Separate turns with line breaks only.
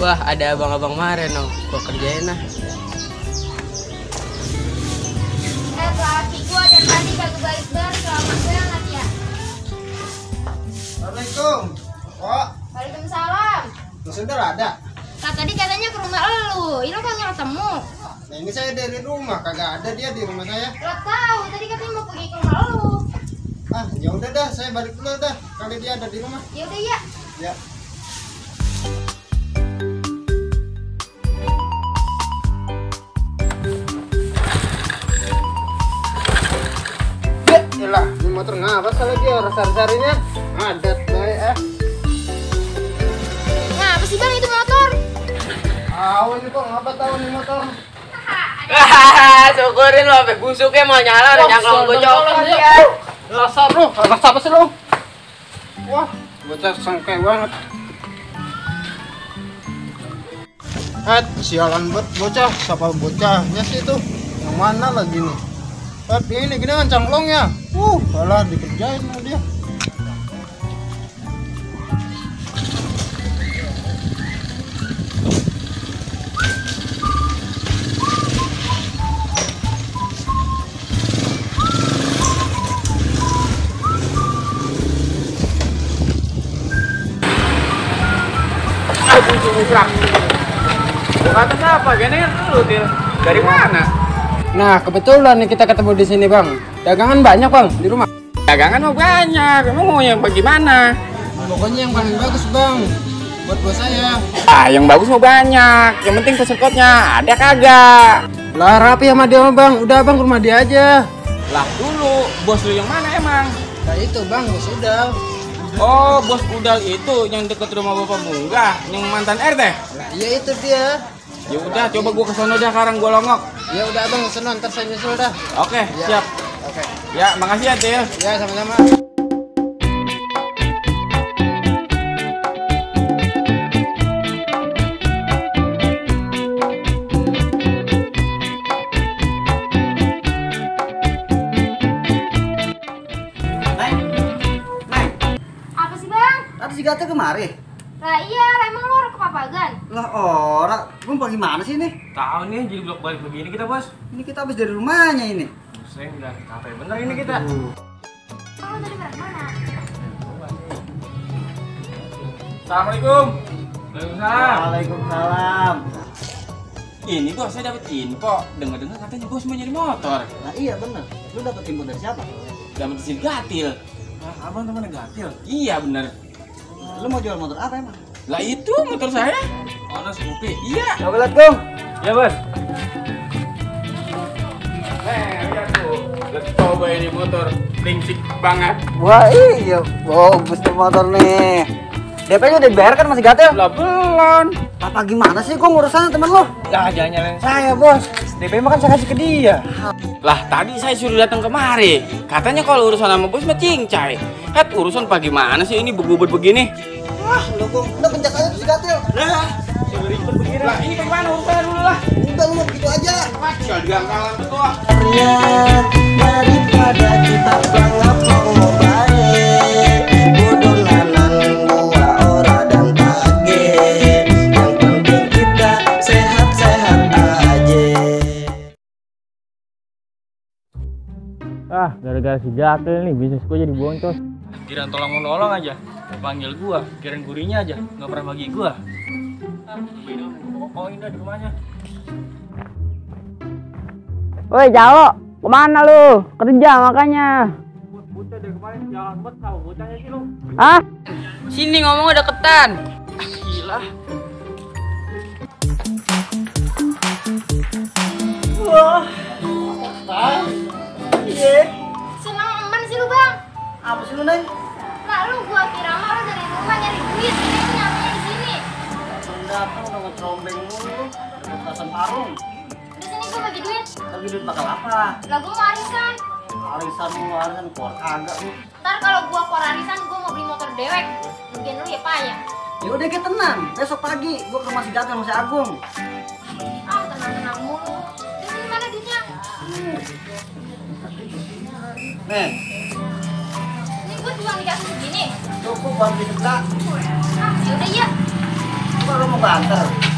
Wah, ada abang-abang kemarin no. Gua kerjain lah.
Laki gua dari tadi kagak balik-balik lama banget ya.
Assalamualaikum. Kok?
Waalaikumsalam.
Mas Saudara ada?
Nah tadi katanya ke rumah lu, ini kagak ketemu.
Nah ini saya dari rumah, kagak ada dia di rumah saya.
Lo tahu tadi katanya mau pergi ke rumah lu.
Ah, ya udah dah, saya balik dulu dah. Kali dia ada di rumah.
Ya udah ya.
Ya. Yalah, ini motor ngapa salah dia rasar-rasarinya? Adat baik
Nah apa sih bang itu motor?
Tahu ini kok ngapa tahu nih motor?
Hahaha, syukurin lo sampai busuknya mau nyala udah nyangkong gue coklat ya.
Rasar lu, rasar apa sih lu? Wah, bocah sangkai banget. Sialan banget bocah, siapa bocahnya sih itu? Yang mana lagi nih? Ini gini kan cangklongnya. Alah dikerjain sama dia.
Kata siapa? Gini kan lu, Til. Dari mana?
Nah, kebetulan nih kita ketemu di sini, Bang. Dagangan banyak, Bang, di rumah.
Dagangan mau banyak. Emang mau yang bagaimana?
Pokoknya yang paling bagus, Bang. Buat bos saya.
Ah, yang bagus mau banyak. Yang penting peserkotnya ada kagak?
Lah, rapi sama dia, Bang. Udah, Bang, ke rumah dia aja.
Lah dulu, bos lu yang mana emang?
Nah, itu, Bang, bos udah.
Oh, bos Udal itu yang deket rumah Bapak Munggah, yang mantan RT.
Nah, iya itu dia.
Ya udah, coba gua ke sono dah sekarang gua longok.
Ya udah, Bang, senang ntar saya nyusul dah.
Oke,
Ya.
siap.
Oke.
Ya, makasih ya, Til.
Ya, sama-sama.
Apa sih bang?
Tadi si Gatel kemari.
Lah iya, emang lu orang kepapagan?
Lah orang, lu pergi mana sih ini?
Tahu nih, jadi blok balik begini kita, Bos.
Ini kita habis dari rumahnya ini.
Saya udah capek bener ini kita.
Lu tadi balik mana?
Assalamualaikum. Waalaikumsalam.
Waalaikumsalam.
Ini Bos, saya dapat info. Dengar-dengar katanya Bos mau nyari motor.
Nah iya bener. Lu dapet info dari siapa?
Dapat izin Gatil. Ah, abang temannya Gatil. Iya bener.
Lu mau jual motor apa emang?
Lah itu motor saya. Honda Scoopy. Iya.
Coba lihat Gong.
Ya Bos. Lihat tuh. Let's coba ini motor. Lincik banget.
Wah iya, bagus tuh motor nih. DP-nya udah dibayar kan masih Gatel?
Lah belum.
Apa gimana sih Gong urusannya temen lu?
Lah jangan nyalain saya Bos. DP mah kan saya kasih ke dia. Lah tadi saya suruh datang kemari. Katanya kalau urusan sama Bos mah cincai. Urusan pagi mana sih ini bebubut begini?
Wah lu Gong, udah pencet aja tuh si Gatel.
Lah, ribet begini. Lah ini bagaimana urusannya dulu lah.
Udah lu mau begitu aja.
Macam gangkalan betul.
Daripada kita banget mau baik, bodoh nanan dua orang dan tage. Yang penting kita sehat-sehat aja.
Ah, gara-gara si Gatel nih bisnis gua jadi boncos.
Kirain tolong menolong aja, panggil gua, kirain gurinya aja, nggak pernah bagi gua. Oh ini di rumahnya.
Woi, Jalo, kemana lu? Kerja makanya.
Bocah dari kemarin jalan banget tahu bocahnya sih lu.
Hah?
Sini ngomongnya deketan. Gila.
Wah, iya.
Seneng emen sih lu bang.
Apa sih lu Neng?
Lah lu gua kira mah lu dari rumah nyari duit, ini nyampe di sini.
Datang udah ngetrombeng mulu, petasan parung.
Di sini gua bagi duit.
Tapi duit bakal apa?
Lah gua mau arisan.
Arisan keluar kagak lu.
Ntar kalau gua keluar arisan gua mau beli motor dewek. Mungkin lu ya payah.
Ya udah kita tenang, besok pagi gua ke rumah si Gatel sama si Agung.
Ah tenang-tenang mulu. Di sini mana duitnya?
Nih,
Ini gua cuma dikasih segini.
cukup buat beli sebelah.
Ah yaudah ya.
Coba lu mau banter.